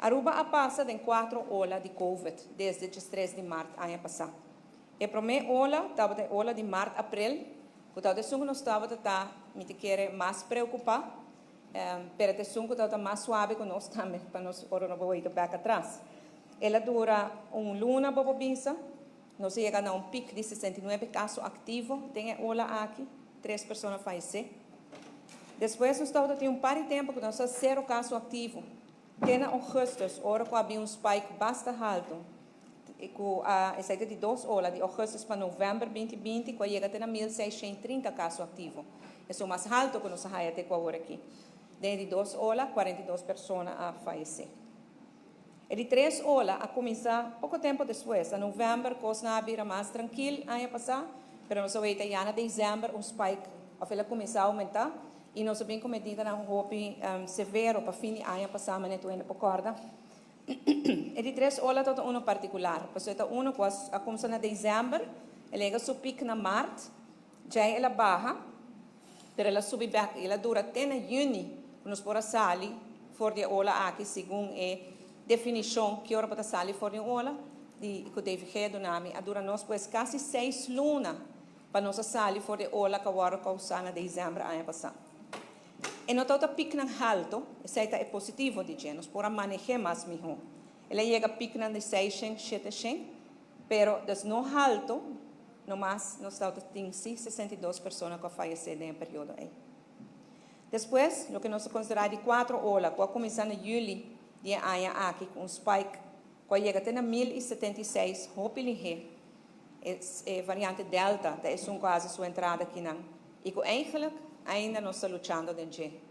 Aruba a pasa den cuatro ola di Covid desde 3 di maart aña pasa. E prome ola tabata e ola di maart, april, cu tabata esun cu nos tabata ta, mi ta kere, mas preocupa, pero esun cu tabata mas suave cu nos tambe, pa nos ora no bay back atras. El a dura un luna, bo por bisa, nos a yega na un pico di 69 caso activo den e ola aki, tres persona a fayece. Despues nos tabata tin un par di tempo cu nos a cero caso activo. Te na augustus, ora cu tabatin un spike basta halto, cu a esaki di dos ola, di augustus pa november 2020, cu a yega te na 1630 caso activo. Esey mas halto cu nos a haya te awor aki. Den di dos ola, 42 persona a fayece. E di tres ola a cuminsa poco tempo despues, na november, cos a bira mas trankil aña pasa, pero nos a weta ya na december un spike, of el a cuminsa aumenta, y nos a bin cu medida nan hopi severo pa fin di aña pasa, manera tur hende por corda. E di tres ola ta uno particular, pasobra ta uno cu a cuminsa na december, el a yega su pico na maart, ya el a baha, pero el a subi back, el a dura te na juni, nos por a sali for di e ola aki, segun e definicion cu ora pa sali for di ola, di cu DVG a duna mi, a dura nos pues casi 6 luna pa nos sali for di e ola cu a causa na december aña pasa. E no tabata pico nan halto, esey ta e positivo di dje, nos por a maneha mas miho. El a yega pico nan di 600, 700, pero dus no halto, no mas nos tin 62 persona cu a fayece den e periodo ey. Despues, loke nos ta considera di cuatro ola, cu a cuminsa na juli di aña aki, cu un spike, cu a yega te na 1076, hopi lihe, e variante Delta, ta esun cu a haci su entrada aki nan. Y cu eigenlijk ainda nos ta luchando den.